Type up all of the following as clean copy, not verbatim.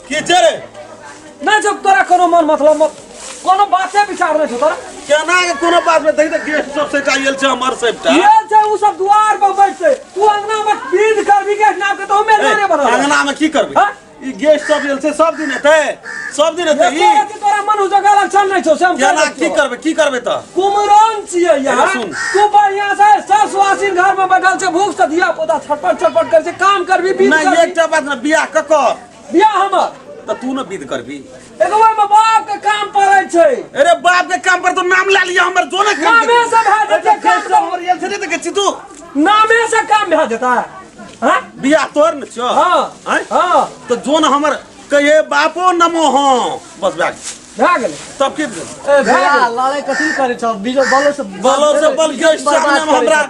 की छै रे? नहि छौ तोरा कोनो मन मतलब कोनो बाते विचार नहि छौ तोरा। केना के कोनो बात में देखी त गेस्ट सब से आयल छै हमर सबटा। ये छै उ सब दुआर पर बैठते, तू अंगना में विध करबी गेस्ट नाम के तो हमे जाने बनल। अंगना में की करबी? हाँ? ई गेस्ट सब आयल छै, सब दिन हेतै, सब दिन हेतै ई। एको रत्ती तोरा मन जगह लक्षण नहि छौ से हम केना कहि की दै छियौ। करबै, की करबै त? कुमरन छियै यार। अरे सुन। तू बढ़िया से सब सुहासिन घर में बैठल छै, भूख से धिया पुता छटपट छटपट करै छै, काम करबी विध नहीं करबी। एकटा बात न, बियाह ककर? बियाह हमर। त तू न विध करबी। एगो ओहिमे बाप के काम पड़ै छै। अरे बाप के काम पर तो नाम ला लिया हमर, जो ना काम नामे से भए जेतै काम गेस्ट सब हमर आयल छै, नहीं देखै छी तू? नामे से काम भए जेतै। हाँ? बियाह तोहर न छौ? हाँ। आँय? हाँ। तो जो न हमर कहिए बापो नमो हाँ, बस भए गेल। भए गेलै। तब की भेल? ए, भए भैया गेलै। लड़ाई कथी करै छौ? बीजो बलो से बलो से बल के सामने में हमरा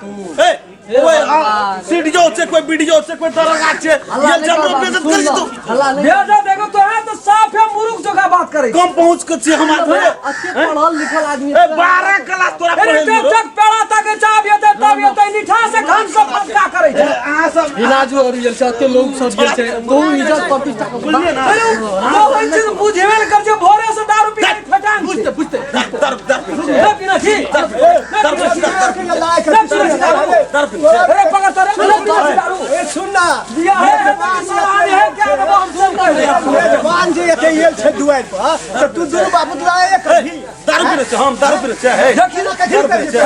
ए हे ओए भगवान। सीडीओ छै, कोई बीडीओ छै, कोई दरोगा छै, हल्ला ये नहि जब कर बाबू, बेइज्जत सुन करै छी ल, तू। हल्ला नहि भेजा देखो तो है तो साफ है मूर्ख जगह बात करे। कम पहुंच के छी हम आदमी। अच्छे पढ़ल लिखल आदमी। ए 12 क्लास तोरा अरे पढ़ेलियो। तब तक पेड़ा तक चाब येते तब येते निठा से घन सब फटका करे छै। अहाँ सब इलाजो आर गेल छै, एते लोग सब गेल छै, तू इज्जत प्रतिष्ठा के बुझलियै ना? अरे ओ होइ छै बुझेबे ने कर छै, भोरे से दारू पी के फटांग छै। बुझते बुझते दर दर नहि पीना छी, नहि पीना छी, नहि पीना छी दारू। दर पी छै। अरे पकड़ तोरे, नहि पीना छी दारू। ए सुन ना, बियाह है है तऽ सवाल है क्या देबो हम सुन कहि दे। मेजबान जे एते आयल छै दुआरि पर तऽ तू दुनू बाबू लड़ाई करही? दारू पीने छै, हम दारू पीने छै। हे देखी केना कथी करै छै?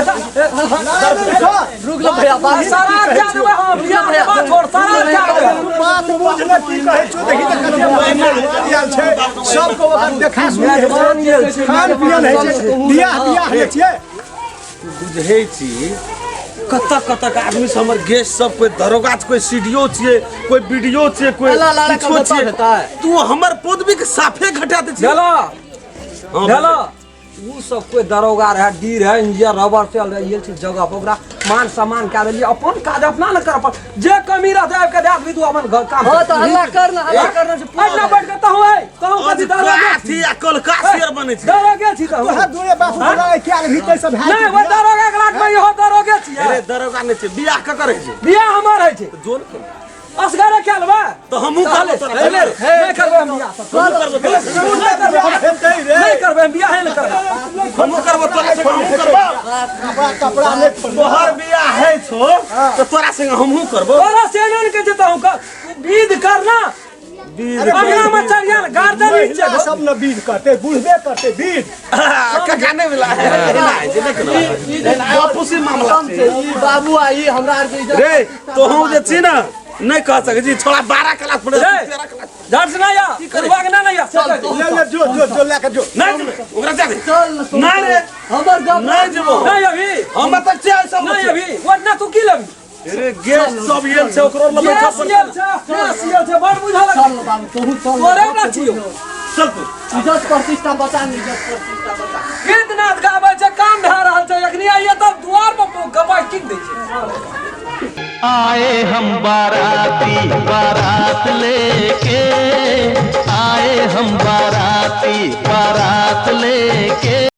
लड़ाई नहि कर। रुक लो भैया, बात सारा क्या देबै हम, बियाह के बात छोड़, सारा क्या देबै। तू बात बुझ ने की कहै छौ, देखी तऽ कते मेहमान आयल छै, सबके ओकर देखा सुनी होइ छै, खान पियन होइ छै, बियाह बियाह होइ छियै। बुझै छी कतऽ कतऽ के आदमी सब हमर गेस्ट सब, कोई दरोगा छै, कोई सीडीओ छियै, कोई बीडीओ छियै, कोई अल्लाह लाला किछो कब छियै। हेतै? तू हमर पदवी के साफे घटा दै छी। भेलो हाँ, भेलो उ सब कोई दरोगा रहे, डी रहे, इंजीनियर रबर चल रहे ये छै जगह पर ओकरा मान सम्मान कए देलियै, अपन काज अपना ने कर पड़, जे कमी रहतै आबि के दए देबही, तू अपन घर काम। हाँ तो हल्ला कर ना, हल्ला करना छै। एहिना बैठ के तहु है तहु कथी दरोगे काथी आ कलकाशियर बनै छै? दरोगे छी तहु। तोहर दुनू बाबू लड़ाई किया नहीं तै सब नहि ओ दरोगा के लाट में इहो दरोगे छियै। अरे दरोगा नहि छै, बियाह ककर होइ छै? बियाह हमर होइ छै। जोन कर। असगरे कए लेबै तऽ हमहूँ करबो तोरा। नहि करबै हम बियाह सब। हमहूँ करबो तोरा। नहि करबै हम, नहि करबै हम बियाह, नहि करबै। हमहूँ करबो तोरा संगे, हमहूँ करबो। कपड़ा कपड़ा नहि खोलबो। तोहर बियाह है छौ तऽ तोरा संगे हमहूँ करबो। तोरा सेनन के जेतौ कर विध करना अंगना में चढ़िया गार्डन नीचे महिला सब न विध करतै, बुढ़बे करतै विध। काका नहि मिला है, बापूसी मामला कम छै ई बाबू आ ई हमरा आर के इज्जत। रे तोहूँ जे छी ने नहि कह सकै छी, छोड़ा 12 क्लास पढ़े रे। 13 क्लास झट से नहीं आ करवा के ना नहीं आ ले ले जो जो जो लए के जो। नहि जेबै, ओकरा जा दे। चल न तू। नहि रे। हमर गप नहि जेबो। नहीं अभी। हम तऽ छियै सब। नहीं अभी वो ना तू की लेबी? अरे गेस्ट सब आयल छै, ओकरो लग बैठऽ गैस पड़तै। आयल छै, गैस आयल छै, बड़ बुझल चल न बाबू, तोहू चल न। तोरे ना छियौ। चल तू। इज्जत प्रतिष्ठा बचा न, इज्जत प्रतिष्ठा बचा। गीत नाद गाबै छै, काम भए रहल छै, एखनी आइए तब दुआर पर गवाह कीन दै छै। आए हम बाराती बारात लेके, आए हम बाराती बारात लेके।